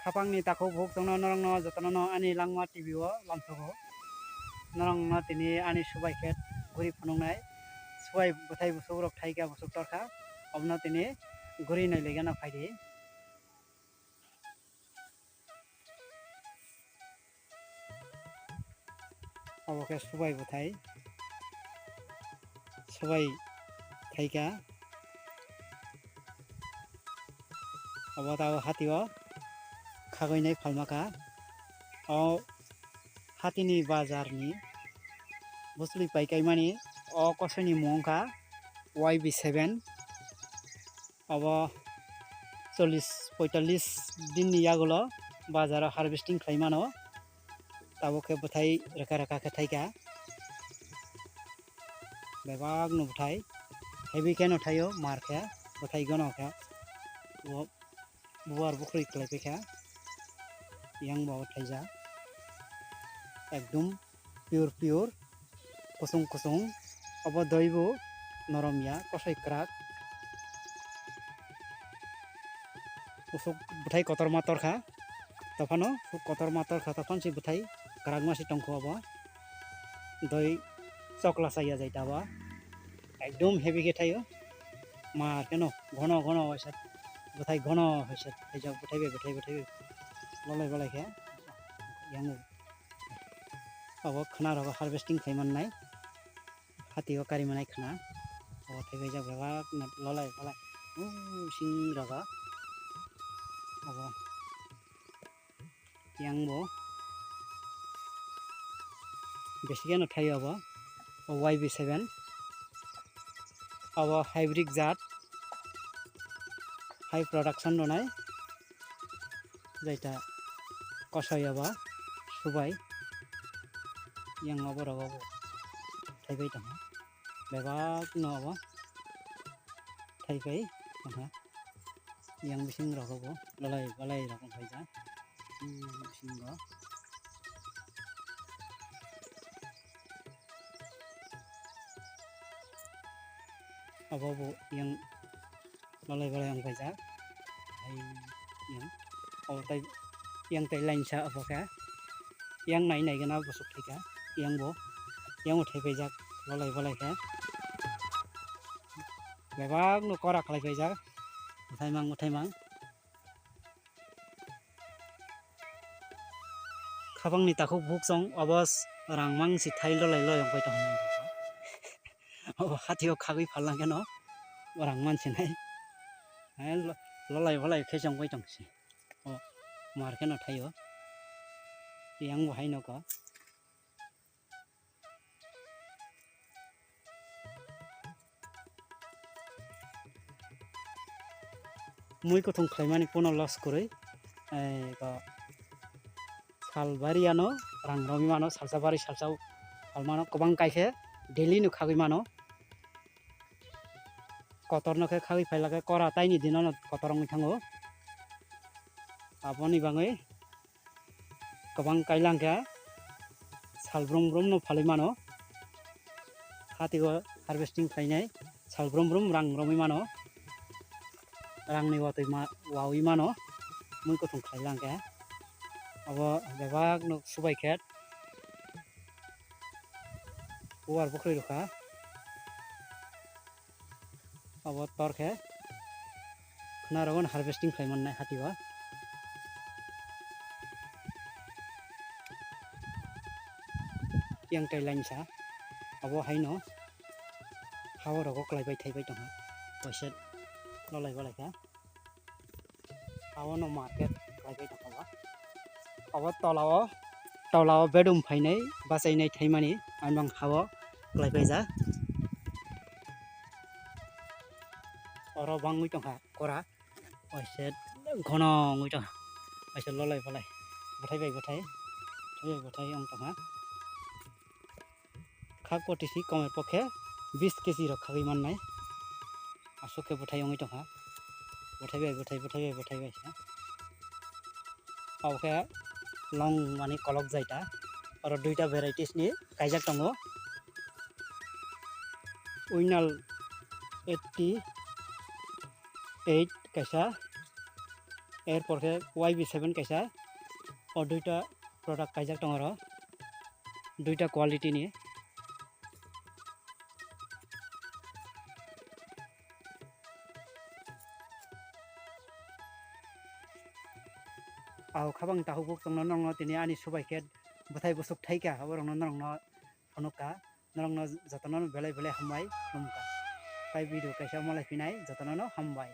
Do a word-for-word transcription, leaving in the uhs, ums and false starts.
Khapangni takhuk bukhuk chwngno norokno jotono no ani Langma T V o lamsogo. Norokno tini ani subai khe guri phunuknai. Subai bwthai busukrok thaikha busuk torkha. Obono tini guri nai legeno phaidi. Obo khe subai bwthai. Subai thaikha. Obo tabo hatio khagwi nai phalma kha. O hatini bazar ni bwswlwi pai kaimani o kosoi ni mung wngkha Y B seven. Obo chollish poitallish din ni yagulo bazar o harvesting khlai mano. Tabuk khe bwthai rwkha rwkha khe thaikha. Bebak no bwthai. Heavy khe no thaio mar khe. Bwthai gono khe. Bo bubar bukhri khlai paikha. Yang bo thaijak. Ekdum pure pure. Kusung kusung. Obo doi bo norom ya. Kosoi kwrak. Usuk bwthai kotorma torkha. Tophano kotorma torkha, tophano si bwthai kwrakma si tongkho obo. Doi chokla chaya jai tabo. Ekdum heavy khe thaio. Mar kheno ghono ghono waisa bwthai ghono waisa thaijak bwthai bai bwthai bwthai bai. Lolai balai khe yang obo khna rogo harvesting khai mannai. Hati o kari manai khna. Obo thaibai jak bebak na lolai balai. Uuu, sing rogo. Obo yang bo besi gano thai obo. O Y B seven. Obo hybrid jat. High production rwnai. Jaita kosoi obo subai. Yang obo rogo bo thaibai tongo. Bebak no obo thaibai tongkha. Yang bising rogo bo lolai balai rogo phaijak. Hmm, bisingo. Obo bo yang lolai balai wng paijak. Hai yang. Obo tai yang tai line sa obo khe. Yang nai nai gana busuk thaika. Yang bo. Yang bo thai paijak lolai balai khe. Bebak no kora khlai paijak. Bwthai mang bwthai mang. Khapangni takhuk bukhuk chwng obo s-, rang mang si thai lolai loi wng pai tong. Obo hatio khagwi phallang kheno rang man sinai. Hai lo-, lolai bolai khe chong pai tong si. O mar kheno thaio. Yang bo hai noko. Mui kuthung khlaimani pono loss kwrwi, eh, ko sal bari ano rang romwi mano, salsa bari salsa phalmano, kwbang kaikhe daily no khagwi mano. Kotorno khe khagwi phailakhe kora taini dinono kotor wngwi thango. Aboni bagwi kwbang kailang khe sal brum brum no phalwi mano. Hati o harvesting khlainai sal brum brum rang romwi mano. Rangni watwi ma-, wawi mano. Mui kuthung khlai lang khe. Abo bebak no subai khe. Uar bukhri rwkha. Abo tor khe khna rogo harvesting khlai mannai hati o. Yang tai lainsa abo haino ha o rogo klai bai thai bai tongha. Poisa lolai balai kha. Abono market khlaibai tongkha ba. Abo tolao, tolao bedum phainai bachainai thaimani, ang bang hao khlaibai ja. Oro bangwi tongkha kora, waise ghono wngwi tongkha, waise lolai bolai, bwthai bai bwthai, bwthai bai bwthai wng tongkha. Khak poti si komer pokhe bis kesi rok khagwi mannai. Aswk khe bwthai wngwi tongkha. Bwthai bai bwthai, bwthai bai bwthai bai se. Abo khe long mani kolok jaita. Oro duita varieties ni kaijak tongo. Winal eighty eight kaisa, Erpor khe Y B seven kaisa, o duita product kaijak tongo oro, duita quality ni. Aho khabang takhuk buk tongno norokno tini ani subai khe bwthai bwswk thaika, oborokno norokno phunukha. Norokno jotono belai belai hambai khulumkha. Tai video kaisa malai phinai jotono hambai.